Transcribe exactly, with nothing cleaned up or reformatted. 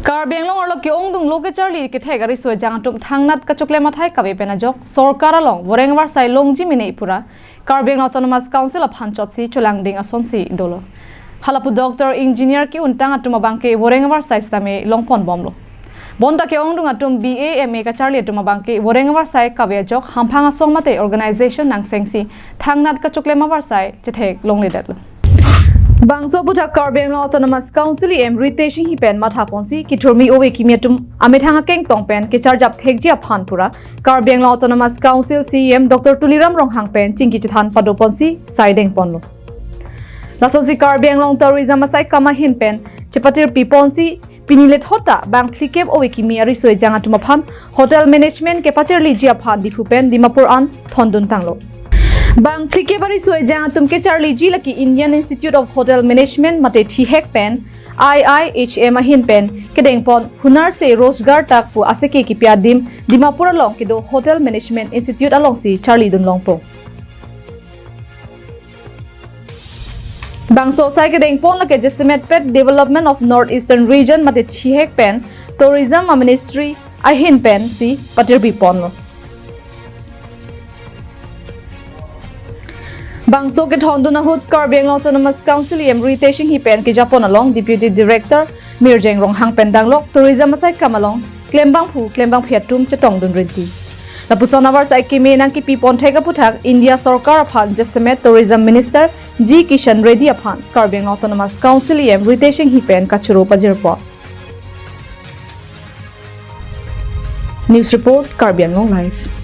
Karbi Anglong arlo ke-ongdunglo kecharli kethek ariso ejang atum thangnat kachoklem athai kave pen ajok sorkar along voreng avarsai longji mene pura Karbi Anglong Autonomous Council aphan chotsi cholangding asonsi dolo. Halapu doctor, engineer ke-untang atum abangke voreng avarsai sitame longponbomlo. Bonta ke-ongdung atum B A, M A kacharli atum abangke voreng avarsai kave ajok hamphang asong mate organization nangsengsi thangnat kachoklem avarsai chethek longledetlo. Bangso aputhak Karbi Anglong Autonomous Council E M Ritesh Enghi pen mathaponsi kethurmi ove kimi atum amethang akengtong pen kecharjap thekji aphan pura Karbi Anglong Autonomous Council C E M Doctor Tuliram Ronghang pen chingki chethan padoponsi saidengponlo. Lasonsi Karbi Anglong Tourism asai kam ahin pen chepatirpiponsi pini lethot ta bang phlikep ove kimi ariso ejang atum aphan hotel management kepacharliji aphan Diphu pen Dimapur an thonduntanglo. Bang phlikep ariso ejang atum kecharliji lake Indian Institute of Hotel Management mate thihek pen I I H M ahin pen kedengpon Hunar Se Rozgar Tak pu aseke kipi adim Dimapur along kedo Hotel Management Institute alongsi charlidun longpo. Bangso asai kedengpon lake jasemet pet Development of North Eastern Region mate thihek pen Tourism a Ministry ahin pensi patirpiponlo. Bangso kethondun ahut Karbi Anglong Autonomous Council E M Ritesh Enghi pen kejapon along Deputy Director Mirjeng Ronghang pen danglok tourism asai kam along klembangphu klembangphi atum chetongdun rinti. Lapuson avarsai keme nangkipiponthek aputhak India sorkar aphan jasemet Tourism Minister G Kishan Reddy aphan Karbi Anglong Autonomous Council E M Ritesh Enghi pen kachoro pajirpo. News report, Karbi Anglong Live.